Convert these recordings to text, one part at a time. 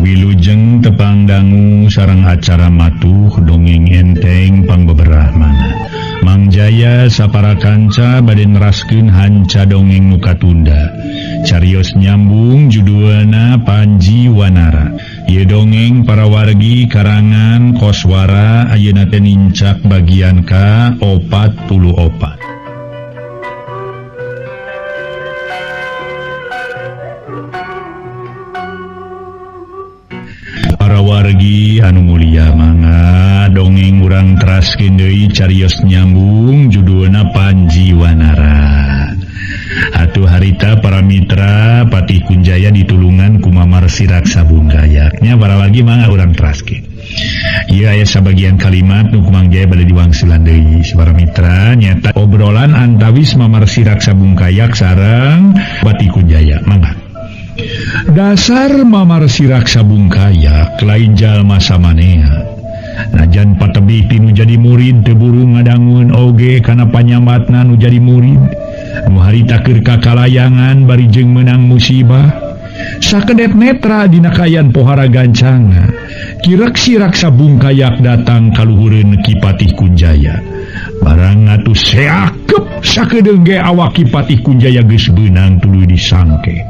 Wilujeng tepang dangu sareng acara matuh dongeng enteng pangbeberahmana. Mang Jaya sapara kanca bade neraskeun hanca dongeng nu katunda. Carios nyambung judulna Panji Wanara. Ieu dongeng para wargi karangan Koswara ayeuna teh nincak bagian ka 44. Para wargi anu mulia mangga dongeng urang teraskeun deui carios nyambung judulna Panji Wanara. Atuh harita para mitra Patih Kunjaya ditulungan ku Mamar Siraksa Bungkayak. Nya para wargi mangga urang teraskeun. Ieu aya sabagian kalimat nu ku Mang Jaya bade diwangsulan deui. Para mitra nyata obrolan antawis Mamar Siraksa Bungkayak sareng Patih Kunjaya. Mangga. Dasar Mamar Siraksa Bungkayak lain jalma samanea. Najan patebih tinu jadi murid teu buru ngadangun oge kana panyambatna nu jadi murid. Nu harita keur kakalayangan bari jeung meunang musibah. Sakedep netra dina kayan pohara gancangna. Kirek Siraksa Bungkayak datang kaluhureun Ki Patih Kunjaya. Barang atuh seakep sakedeung ge awak Ki Patih Kunjaya geus beunang tuluy disangke.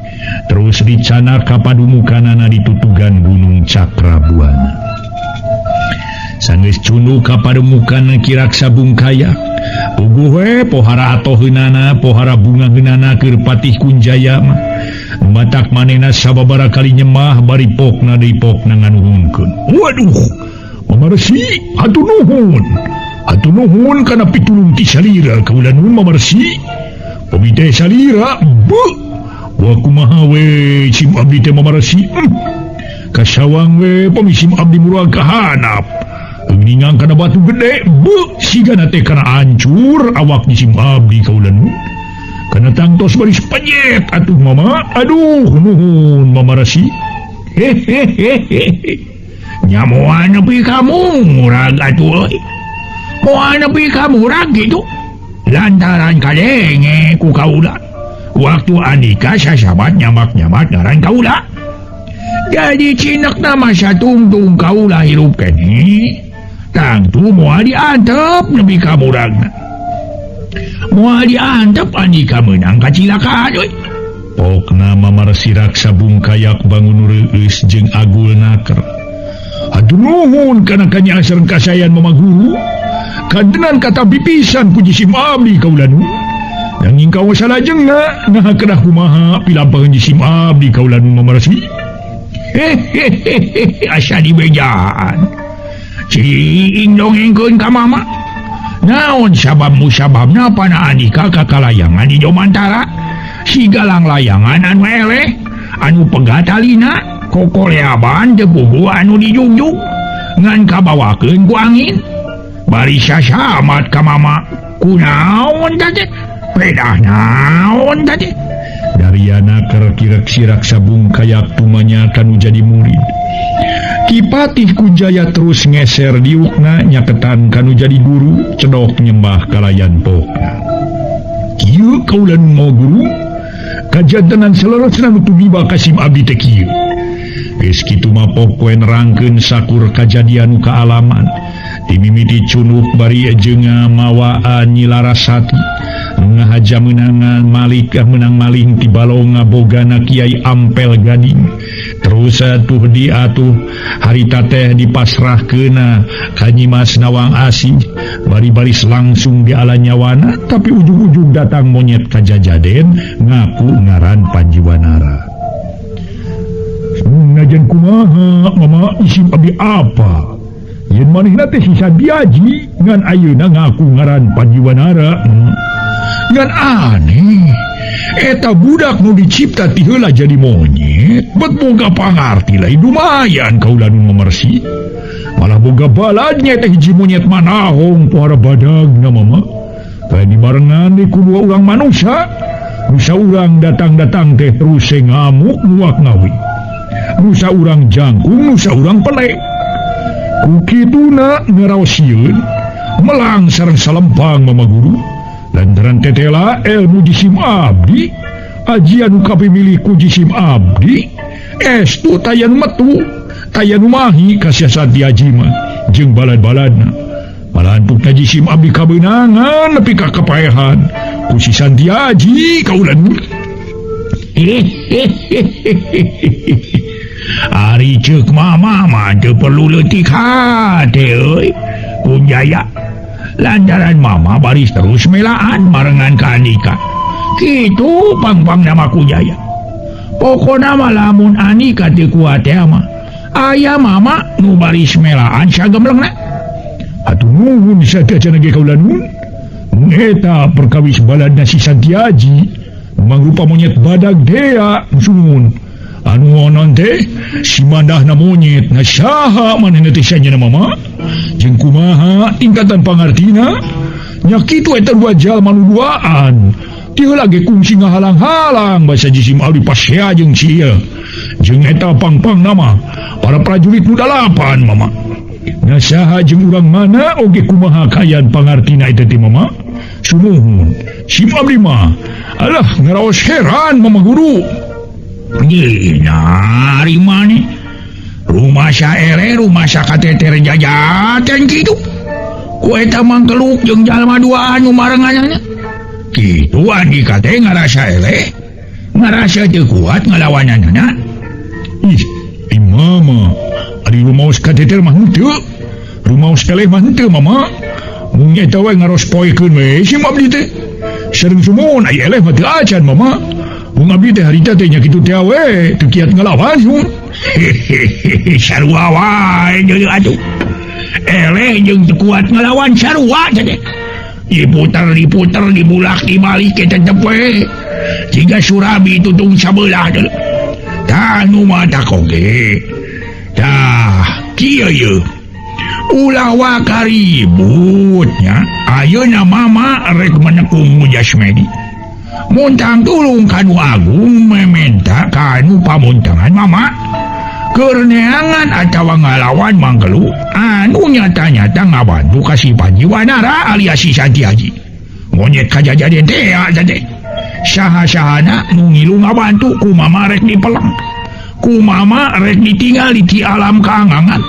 Terus dicana ka padumukanana ditutugan Gunung Cakrabuana. Sanggeus cunduk ka padumukan Ki Raksa Bungkayak. Puguh we pohara atoheunana, pohara bungaheunana keur Patih Kunjaya mah. Matak manehna sababaraha kali nyemah bari pokna deui pokna nganuhunkeun. Waduh, Mamarsi, hatur nuhun. Hatur nuhun kana pitulung ti salira kaula nuhun Mamarsi. Pami teh salira, beuh. Wa kumaha we sim abdi teh Mamarsi. Kasawang we pami sim abdi murag ka hanap. Geuningan kana batu gede, beuh, sigana teh kana hancur awak sim abdi kaula nuhun. Kana tangtos baris penyet atuh mama. Aduh nuhun Mamarsi. Hehehe. Nyamoan nepi ka murag atuh euy. Moal nepi ka murag kitu. Lantaran kadenge ku kaula. Waktu andika sasabat nyamak-nyamak ngaran kaula. Jadi cinekna mah satungtung kaula hirup keneh. Tangtu moal diantep nepi ka muragna. Moal diantep andika meunang kacilakaan euy. Pokna Mamar Siraksa Bungkayak bangun reueus jeung agul naker. Aduh nuhun kana kanyaah sareng kasayan Mama Guru. Kadenan kata pisan ku jisim abdi kaula nu. Nanging kawa salajengna naha kedah kumaha pilampahan jisim abdi kaula nu Mamarsi. Hehehe asa dibejaan. Cing dongengkeun ka mama. Naon sabab musababna pana andika kakalayangan di Jomantara? Sigalang layangan anu eleh, anu pegatalina, kokoleaban teu puguh anu dijugjug, ngan kabawakeun ku angin. Bari sasamat ka mama, kunaon teh? Pedah naon teh? Dariana keur Kirek Siraksa Bungkayak tumanya kanu jadi murid. Ki Patih Kunjaya terus ngeser diukna nyaketan kanu jadi guru cedok nyembah kalayan pokna. Kieu kaula nu mau guru kajantenan saleresna nu tumiba ka sim abdi teh kieu. Geus kitu mah pok we nerangkeun sakur kajadian nu kaalaman. Dimimiti cunuk bari jeung mawaan Nyi Larasati. Ngahaja meunangan Malik meunang maling ti balonga bogana Kiai Ampel Gading. Terus atuh diatuh harita teh dipasrahkeuna ka Nyimas Nawang Asih. Bari-baris langsung diala nyawana tapi ujung-ujung datang monyet kajajaden ngaku ngaran Panji Wanara. Najan kumaha mama isim abdi apa? Yen manehna teh sisa diaji ngan ayeuna ngaku ngaran Panji Wanara. Ngan aneh, eta budak nu dicipta ti heula jadi monyet, bet boga pangarti lain lumayan kaula nu Mamarsi. Malah boga baladnya teh hiji monyet manahong pohara badagna mama. Lain dibarengan deui ku dua urang manusia. Nusa urang datang-datang teh terus ngamuk nuak ngawi. Nusa urang jangkung, nusa urang pelek. Ku kituna ngaraos sieun, melang sareng salempang Mama Guru. Lantaran tetela ilmu jisim abdi, ajian nu kapimilih ku jisim abdi, Estu taya nu metu taya nu mahi ka si Santiaji mah jeung balad-baladna. Malahan pukna jisim abdi kabeunangan nepi ka kapaehan ku si Santiaji kaula nuhun. Ari ceuk mama mah teu perlu leutik hate euy Kunjaya. Lantaran mama baris terus melaan barengan ka Andika. Kitu pang-pang nama Kunjaya. Pokona mah lamun Andika teu kuat teh mah aya mama nu baris melaan sagemlengna. Atuh nuhun sateuacan ge kaula nuhun. Mun eta perkawis baladna si Santiaji mangrupa monyet badag dea sumun. Anu onon teh si mandahna monyet na saha manehna teh sanyana mama jeung kumaha tingkatan pangartina nya kitu eta dua jalma nu duaan ti heula ge kungsi ngahalang-halang basa jisim abdi pasea jeung si ieu jeung eta pang-pang nama para prajurit nu dalapan mama na saha jeung urang mana oge kumaha kayan pangartina eta teh mama sumuhun sim abdi mah alah ngaraos heran mama guru. Nyari maneh rumah saere rumah sakateter jajaten kitu ku eta mangkeluk jeung jalma duaan nu marenganana kitu Andika teh ngarasa eleh ngarasa teu kuat ngalawananana. Ih mama ari rumaos kateter mah henteu rumaos eleh mah henteu mama mung eta we ngaros poekeun we sim abdi teh sareng sumuhun ai eleh mah teu acan mama. Mung abdi teh harita teh nya kitu teh we teu kiat ngalawan sumuhun. Hehehe sarua wae deui atuh eleh jeung teu kuat ngalawan sarua teh diputer diputer dibulak dibalik eta tetep we jiga surabi tutung sabelah deui tah nu mata oge tah kieu yeuh ulah waka ribut nya ayeuna mama rek menekung Mujasmedi muntang tulung kanu agung mementa kanu pamuntangan mama keur neangan atawa ngalawan mangkelu anu nyata-nyata ngabantu ka si Panji Wanara alias si Santiaji monyet kajajaden teh teh saha-sahana nu ngilu ngabantu ku mama rek dipeleng ku mama rek ditinggal di alam kaangangan.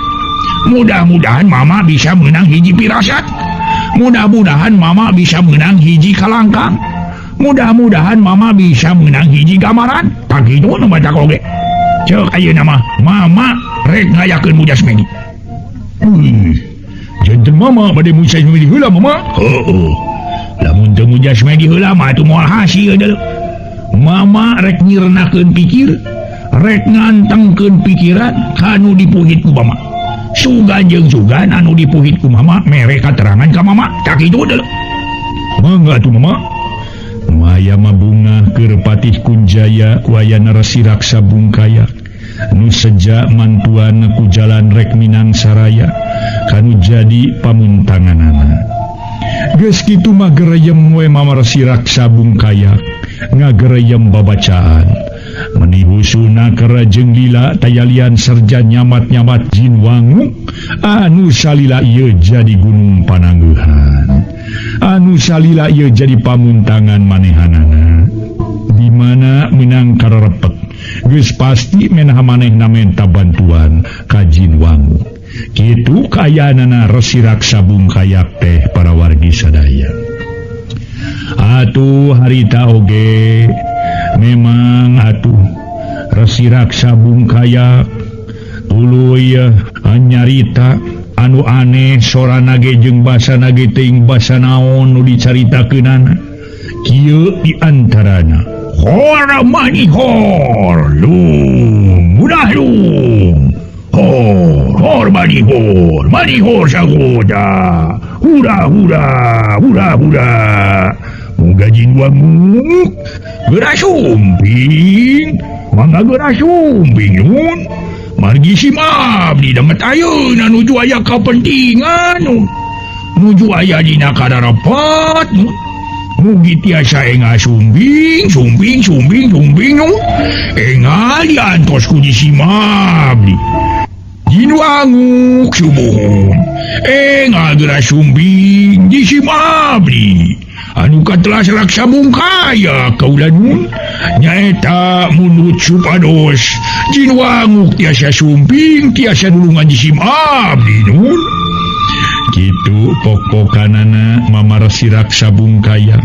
Mudah-mudahan mama bisa menang hiji pirasat. Mudah-mudahan mama bisa menang hiji kalangkang. Mudah-mudahan mama bisa menang hiji gamaran. Tak kitu nu baca oge. Ceuk ayeuna mah mama rek ngayakeun Mujasmedi. Janten mama bade Mujasmedi heula mama. Heueuh. Lamun teu Mujasmedi heula mah atuh moal hasil deuleu. Mama rek nyirnakeun pikir, rek ngantengkeun pikiran kanu dipuhit ku mama. Sugan jeung sugan anu dipuhit ku mama mere katerangan ka mama. Tak kitu deuleu. Mangga atuh mama. Maya mabungah keur Patih Kunjaya ku ayana Resi Raksa Bungkaya nu seja mantuan ku jalan rek Minang Saraya kanu jadi pamuntanganana. Geus kitu mah gereyem we mama Resi Raksa Bungkaya ngagereyem babacaan meni husuna kerajeng lila tayalian serja nyamat-nyamat jin wangu anu salila ieu jadi gunung panangguhan anu salila ieu jadi pamuntangan manehanana di mana menang kararepet geus pasti menah manehna menta bantuan ka jin wangu kitu kayanana Resi Raksa Bungkayak teh para wargi sadaya. Atuh harita oge memang atuh Resi Raksa Bungkayak tuluy nyarita anu aneh sorana ge jeung basana ge teuing basa naon nu dicaritakeunana kieu di antarana hor manihor lung mudah lung hor hor manihor manihor sagoda hura hura hura hura muga jin wanguk geura sumping mangga geura sumping nyun margi sim abdi damet ayeuna nuju aya kapentingan nuju aya dina kadarepet mugi tiasa enga sumbing sumbing sumbing sumbing enga diantos ku disim abdi jin wanguk sumuhun enga geura sumbing disim abdi Anu katelah Raksa Bungkaya kaula nun nyaeta munut supados Jin Wanguk tiasa sumping tiasa nulungan jisim abdi nun. Kitu pok-pokanana mamar si Raksa Bungkaya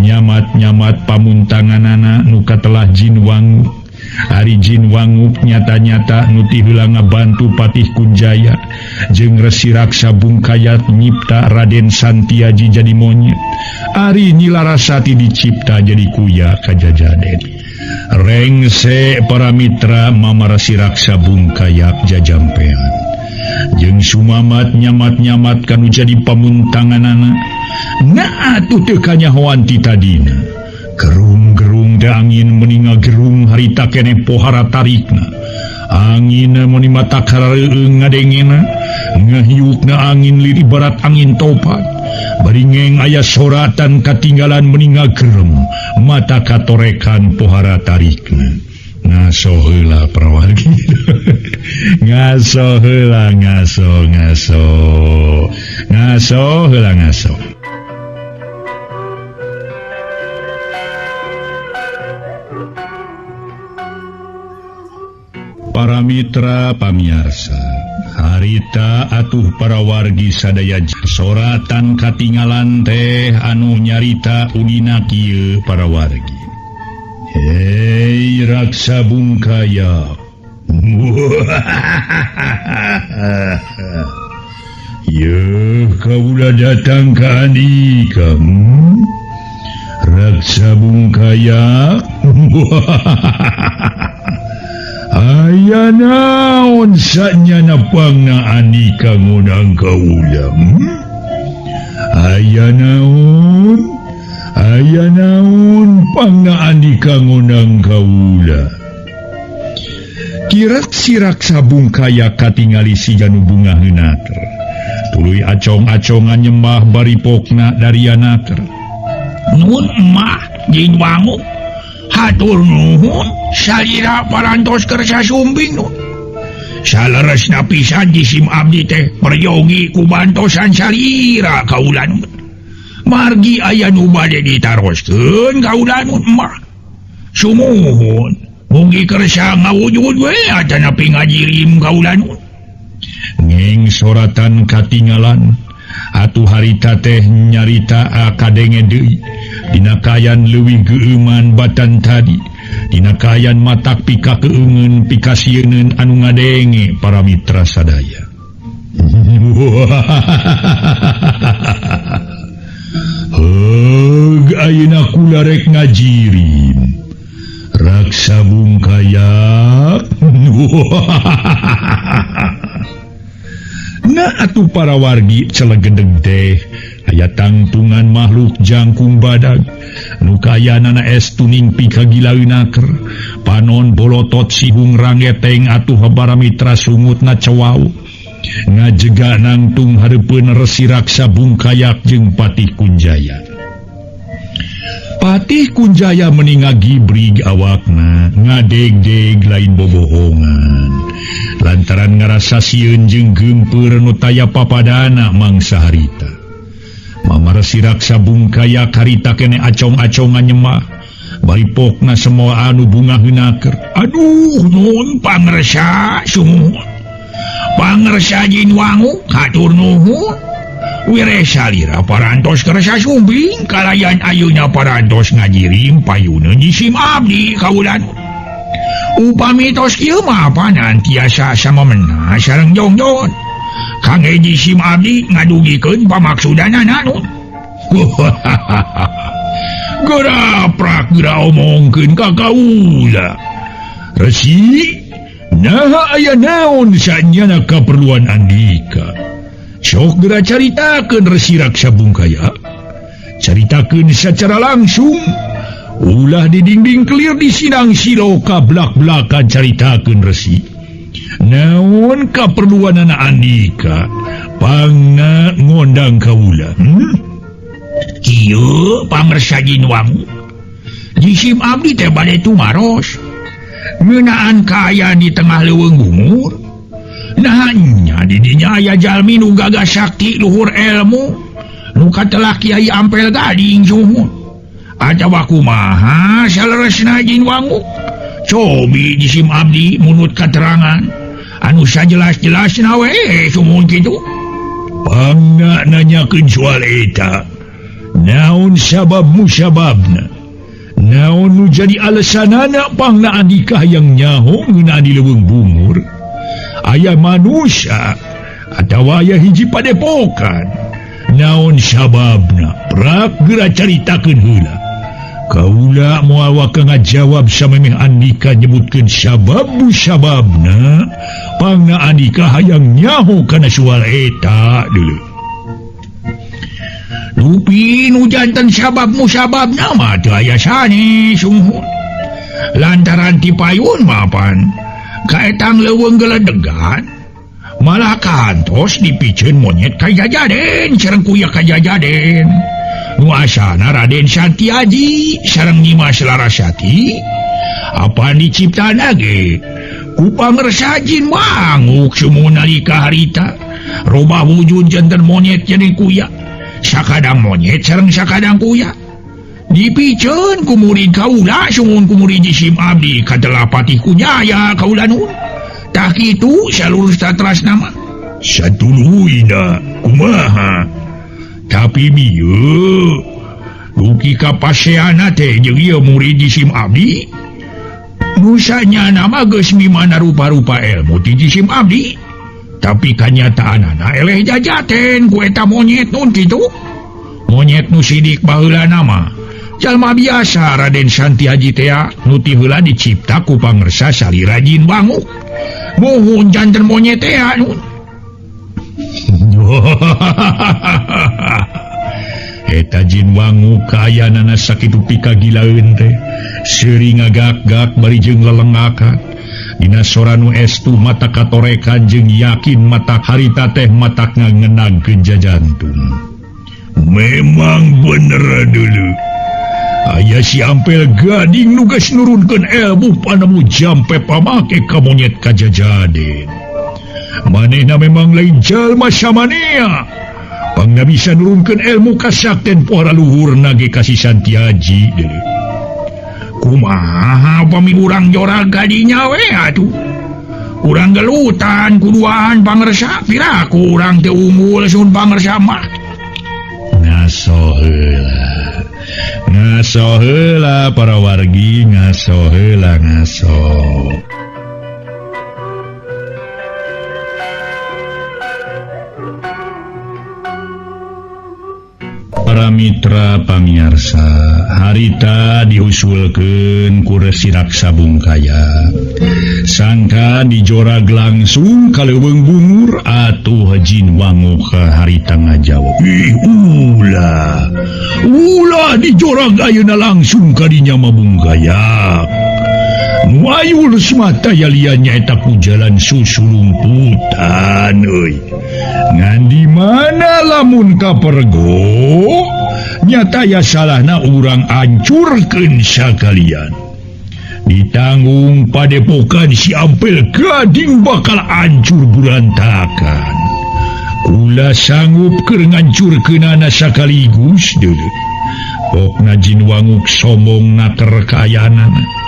nyamat-nyamat pamuntanganana nu katelah Jin Wanguk. Ari Jin Wanguk nyata-nyata nu ti heula ngabantu Patih Kunjaya jeung Resi Raksa Bungkaya nyipta Raden Santiaji jadi monyet. Ari Nyi Larasati dicipta jadi kuya kajajaden. Rengse para mitra mamar si Raksa Bungkaya jajampean. Jeung sumamat nyamat-nyamat kanu jadi pamuntanganana. Nah atuh teu kanyahoan ti tadina. Gerung-gerung da angin meninga gerung harita keneh pohara tarikna. Angin meuni mata karareueung ngadengena, ngahiukna angin lir ibarat angin topan. Baringeng aya soratan katinggalan meninga gerem, mata katorekan pohara tarikna. Ngaso heula prawargi. Ngaso heula ngaso ngaso. Ngaso heula ngaso. Para mitra pamiarsa, harita atuh para wargi sadaya soratan katingalan teh anu nyarita udina kieu para wargi. Hei Raksa Bungkaya. Yeuh kaula datang ka andika. Raksa Bungkaya. Aya naon sanyana pangna andika ngundang kaula. Aya naon? Aya naon pangna andika ngundang kaula. Kirat si Raksa Bungkaya katingali si janu bunga heunaker. Tuluy acong-acongan nyembah bari pokna darianaker. Nun mah Jin Wanguk. Hatur nuhun salira parantos kersa sumbing nun. Saleresna pisan jisim abdi teh peryogi ku bantosan salira kaula nun. Margi aya nu bade ditaroskeun kaula nun mah. Sumuhun mugi kersa ngawujud we atanapi ngajirim kaula nun. Ngeng soratan katingalan atuh harita teh nyarita kadenge deui. Dina kayan leuwih geueuman batan tadi. Dina kayan matak pika keungeun pikasieun anu ngadenge para mitra sadaya. Heug ayeuna kula rek ngajirim. Raksa Bungkaya. Nah atuh para wargi celegedeg teh aya tangtungan makhluk jangkung badag nu kayanana es tuning pikagilaunaker panon bolotot sihung rangeteng atuh para mitra sungutna cewau ngajega nangtung hareupeun Resi Raksa Bungkayak jeung Patih Kunjaya. Patih Kunjaya meninga gibrig awakna ngadeg-deg lain bobohongan lantaran ngarasa sieun jeung geumpeur nu taya papadana mangsa harita. Mamar si Raksa Bungkaya harita kene acong-acongan nyemah bari pokna semua anu bunga heunaker. Aduh nun pangresa sumuhun. Pangresa Jin Wanguk hatur nuhun. Wire salira parantos kersa sumbing kalayan ayeuna parantos ngajirim payuneun jisim abdi kaula nun. Upami tos kieu mah panan tiasa samemena sareng jongjon. Kangge jisim abdi ngadugikeun pamaksudanana nun. Geura prak geura omongkeun ka kaula. Resi, naha aya naon sanyana kaperluan andika? Sok geura caritakeun Resi Raksa Bungkaya. Caritakeun secara langsung. Ulah di dinding kelir di sidang siloka belak-belakan caritakeun Resi. Naon kaperluanana andika? Pangna ngondang kaula. Kieu pangresa Jin Wanguk. Jisim abdi teh bade tumaros. Ngeunaan kaayaan di tengah leuweung gumur. Nah nya di dinya aya jalmi nu gagah sakti luhur ilmu. Nu katelah Kiai Ampel Gading sumuhun. Atawa kumaha saleresna Jin Wanguk? Cobi jisim abdi munut katerangan anu sajelas-jelasna we sumuhun kitu. Pangna nanyakeun soal eta. Naon sabab musababna? Naon nu jadi alesanana pangna andika hayang nyaho ngeunaan di leuweung bungur? Aya manusia atawa aya hiji padepokan. Naon sababna? Prak geura caritakeun heula. Kaula moal waka ngajawab samemeh andika nyebutkeun sabab musababna pangna andika hayang nyaho kana soal eta deuleu. Dupi nu janten sabab musababna mah teu aya sanes sumuhun. Lantaran ti payun mah pan kaetang leuweung geledegan malah kantos dipiceun monyet kajajaden sareng kuya kajajaden. Nu asana Raden Santiaji sareng Nyimas Larasati apa diciptana ge ku pangersa Jin Wanguk sumuhun nalika harita robah wujud janten monyet jadi kuya sakadang monyet sareng sakadang kuya dipiceun ku murid kaula sumuhun ku murid jisim abdi katelah Patih Kunjaya kaula nun. Tah kitu salurus tatras nama satuluyna kumaha. Tapi bieu duki kapaseana teh jeung ieu murid jisim abdi nusanya nama geus mimana rupa-rupa ilmu ti jisim abdi tapi kanyataanana eleh jajaten ku eta monyet nun kitu. Monyet nu sidik baheula nama jalma biasa Raden Santiaji tea nu ti heula dicipta ku pangersa salira Jin Wanguk. Muhun janten monyet tea nun. Eta Jin Wanguk kaayaanana sakitu pikagilaeun teh seuri ngagak-gak bari jeung lelengakan. Dina sora nu estu mata katorekan jeung yakin mata harita teh matak ngangenagkeun jajantung. Memang bener dulu. Aya si Ampel Gading nu geus nurunkeun ilmu panemu jampe pamake ka monyet kajajaden. Manehna memang lain jalma samanea. Pangna bisa nurunkeun ilmu kasakten pohara luhurna ge ka si Santiaji deui. Kumaha pami urang jorag ka dinya we atuh. Urang gelutan kuduaan pangersa piraku urang teu unggul sun pangersa mah. Ngaso heula. Ngaso heula para wargi, ngaso heula ngaso. Para mitra pamiarsa, harita diusulkeun ku Resi Raksa Bungkaya. Sangka dijorag langsung ka leuweung bungur atuh Jin Wanguk harita ngajawab. Ih, ulah. Ulah dijorag ayeuna langsung ka dinya mah Bungkaya. Nu ayul semata yalian nyaeta ku jalan susulumputan euy. Ngan di mana lamun kapergo nyata ya salahna urang ancurkeun sakalian. Ditanggung padepokan si Ampel Gading bakal ancur berantakan. Kula sanggup keur ngancurkeunana sakaligus deuleu. Pokna Jin Wanguk sombong naker kaayaanana.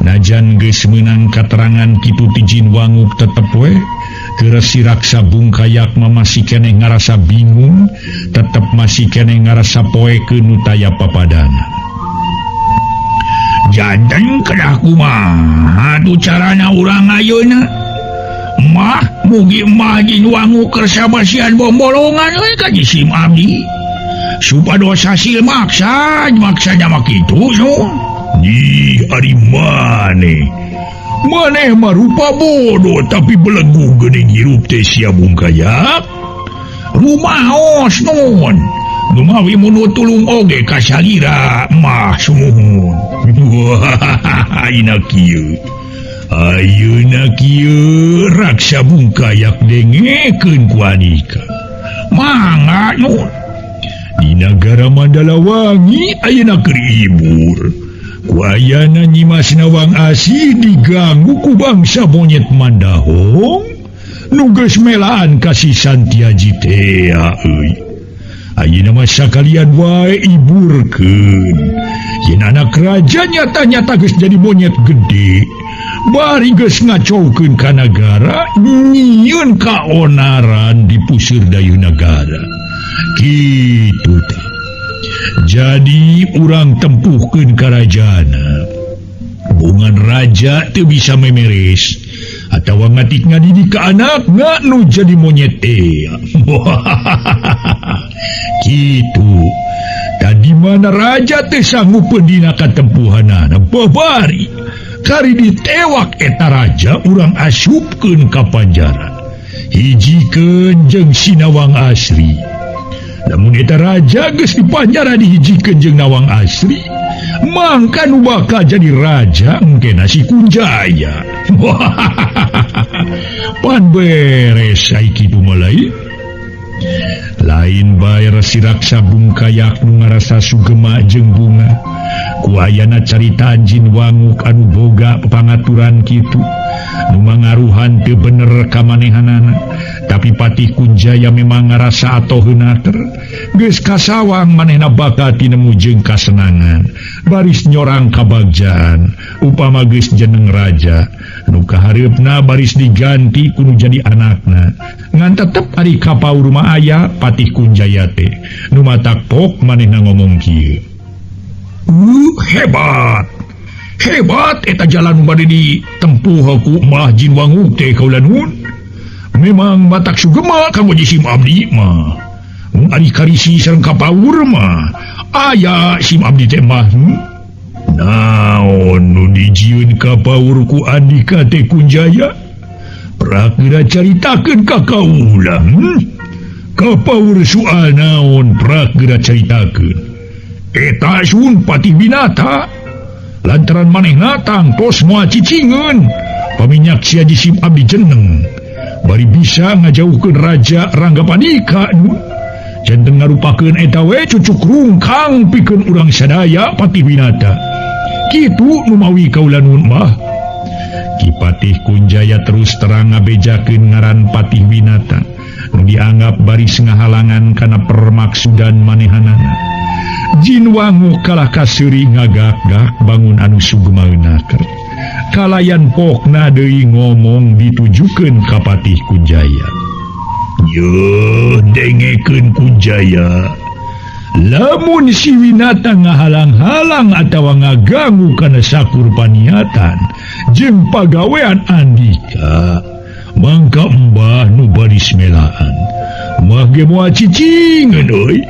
Najan geus meunang katerangan kitu ti Jin Wanguk tetep we keur si Raksa Bungkayak mah masih keneh ngarasa bingung, tetep masih keneh ngarasa poekeun nu taya papadana. Janten kedah kumaha tu carana urang ayeuna? Mah mugi mah Jin Wanguk keur sabasian bombolongan we ka jisim abdi. Supados hasil maksa, maksanya mah kitu so. Ih, ari maneh. Maneh mah rupa bodoh tapi belegu geuning hirup teh sia Bungkayak. Rumaos nun. Numawi mun tulung oge ka salira mah sumuhun. Wah, ayeuna kieu. Ayeuna kieu Raksa Bungkayak dengekeun ku andika. Mangga nun. Di nagara Mandalawangi ayeuna keur ibur. Kuayana Nyimas Nawang Asih diganggu ku bangsa monyet Mandahong nu geus melaan ka si Santiaji tea euy. Ayeuna mah sakalian wae iburkeun. Yen anak raja nyata-nyata geus jadi monyet gede. Bari geus ngacaukeun ka nagara, nyieun kaonaran di puseur dayeuh nagara. Kitu teh. Jadi urang tempuhkeun karajana. Bungan raja teu bisa memeres atawa ngatik ngadidik ka anak nggak nu jadi monyet teh. Kitu. Tadi mana raja teh sanggup dina katempuhanana babari kari ditewak eta raja urang asupkeun ka panjara. Hijikeun jeung si Nawang Asri. Lamun eta raja geus dipanjara dihijikeun jeung Nawang Asri, mangka nu bakal jadi raja engkena si Kunjaya. Pan beres ai kitu mah lain. Lain bae Resi Raksa Bungkayak nu ngarasa sugema jeung bunga. Ku ayana carita Jin Wanguk anu boga pangaturan kitu. Nu mangaruhan teu bener ka manehanana. Tapi Patih Kunjaya memang ngarasa atoheunaker. Geus kasawang manehna bakal tinemu jeung kasenangan. Baris nyorang kabagjaan. Upama geus jeneng raja. Nu kahareupna baris diganti kudu jadi anakna. Ngan tetep ari kapaur mah aya Patih Kunjaya teh. Nu matak pok manehna ngomong kieu. Hebat. Hebat eta jalan bade ditempuh ku Mbah Jin Wanguk teh kaula nuhun. Memang matak sugema kanggo jisim abdi mah. Mun ari karisi sareng kapaur mah aya sim abdi teh mah. Naon nu dijieun kapaur ku andika teh Kunjaya? Prakira caritakeun ka kaula. Kapaur soal naon prakira caritakeun. Eta sun Patih Binata. Lantaran manehna tangtos moal cicingeun. Paminyak sia jisim abdi jeneng. Bari bisa ngajauhkeun raja Ranggapanika nu. Janten ngarupakeun eta we cucuk rungkang pikeun urang sadaya Patih Binata. Kitu nu mawi kaula nuhun mah. Ki Patih Kunjaya terus terang ngabejakeun ngaran Patih Winata nu dianggap baris ngahalangan kana permaksudan manehanana. Jin Wanguk kalah kaseuri ngagak-gak bangun anu sugemaeunaker. Kalayan pokna deui ngomong ditujukeun ka Patih Kunjaya. Yeuh dengekeun Kunjaya. Lamun si Winata ngahalang-halang atawa ngaganggu kana sakur paniatan jeung pagawean andika, mangka embah nu baris melaan. Mah ge moal cicingeun euy.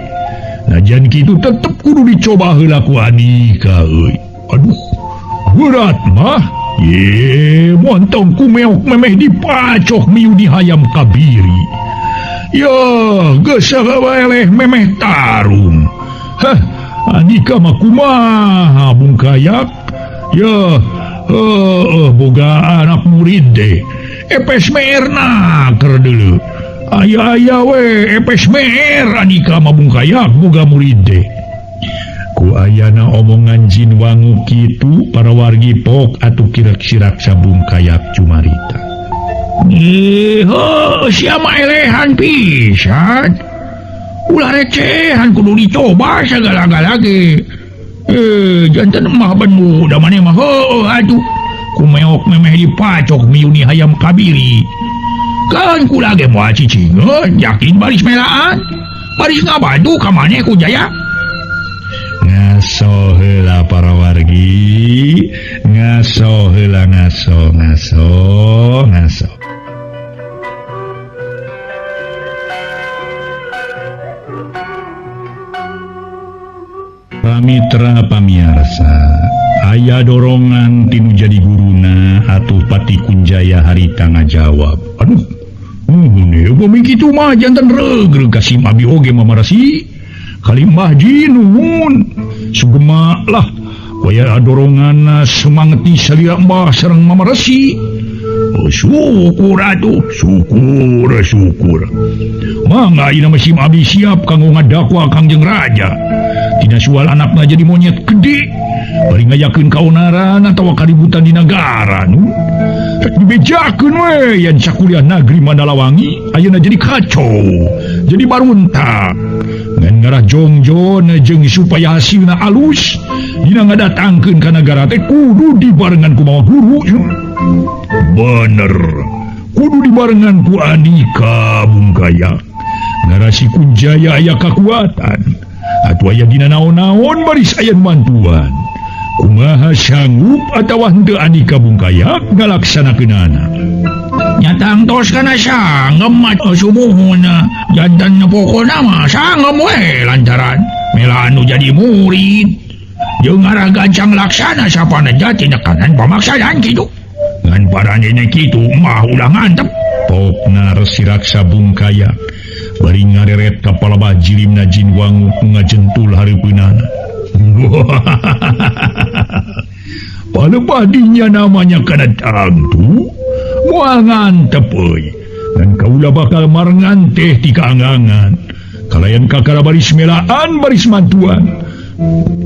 Najan kitu tetep kudu dicoba heula ku andika euy. Aduh, berat mah. Ye, montong ku meok memeh dipacok miu di hayam kabiri. Ya, geus sagaleh memeh tarung. Hah, andika mah kumaha Bungkayak? Ya, boga anak murid deh. Epes meerna keur deuleu. Aya-aya we epes meer andika mah Bungkayak boga murid deh. Ku ayana omongan Jin Wanguk kitu para wargi pok atuh Ki Raksa Bungkayak cumarita. Ih, siapa elehan pisan. Ulah recehan kudu dicoba sagala-gala ge. Janten mah benmu da maneh mah heuh atuh. Kumeok memeh dipacok miuni hayam kabiri. Kan kula ge moal cicingeun, yakin baris melaan. Baris ngabantu ka maneh Kunjaya. Ngaso heula para wargi, ngaso heula ngaso ngaso ngaso. Pamitra pamiarsa, aya dorongan tinu jadi guruna atuh Patih Kunjaya harita ngajawab. Aduh, nuhun ieu bumi kitu mah janten regreg ka sim abi oge mamarasi. Kalimah ji nuhun. Sugema lah waya dorongan semangeti salira mbah sareng mamarasi. Oh, syukur atuh, syukur syukur. Mangga ayeuna mah sim abdi siap kanggo ngadakwa Kangjeng Raja. Tina sual anakna jadi monyet gede, bari ngayakeun kaonaran atawa kaributan di nagara nu. Rek dibejakeun we yen sakuliah nagri Mandalawangi ayeuna jadi kacau, jadi baruntak. Ngan Ngarah jongjon jeung supaya hasilna alus dina ngadatangkeun ka nagara teh kudu dibarengan ku mawa guru. Bener, kudu dibarengan ku Andika Bungkaya. Ngarah si Kunjaya aya kakuatan atuh aya dina naon-naon baris aya bantuan. Kumaha sanggup atawa henteu Andika Bungkaya ngalaksanakeunana? Nyata tos kana sanggem sumuhun jantan pokona mah sanggem we lantaran mela anu jadi murid jeung ngarah gancang laksana sapana jati nekanan pamaksaan kitu. Ngan paranene kitu mah ulah ngantep. Pokna Resi Raksa Bungkaya bari ngareret ka palebah jirimna Jin Wangu ngajentul hareupeunana. Palebah dinya namanya kana tangtu moal ngantep euy. Dan kaula bakal marengan teh ti kaanggangan kalayan kakara baris melaan baris mantuan.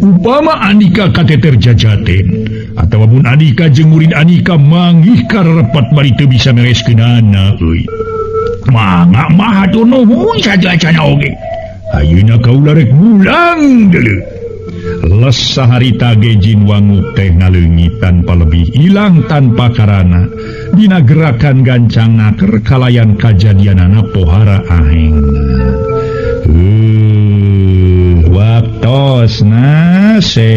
Upama Andika kateter jajaten atawa mun Andika jeung murid Andika manggih karepat bari teu bisa mereskeunana euy. Mangga mah hatur nuhun sajajana oge. Ayeuna kaula rek mulang deuleu. Les saharita ge Jin Wangu teh ngaleungit tanpa lebih ilang tanpa karana dina gerakan gancang naker kalayan kajadianana pohara ahengna. Waktosna se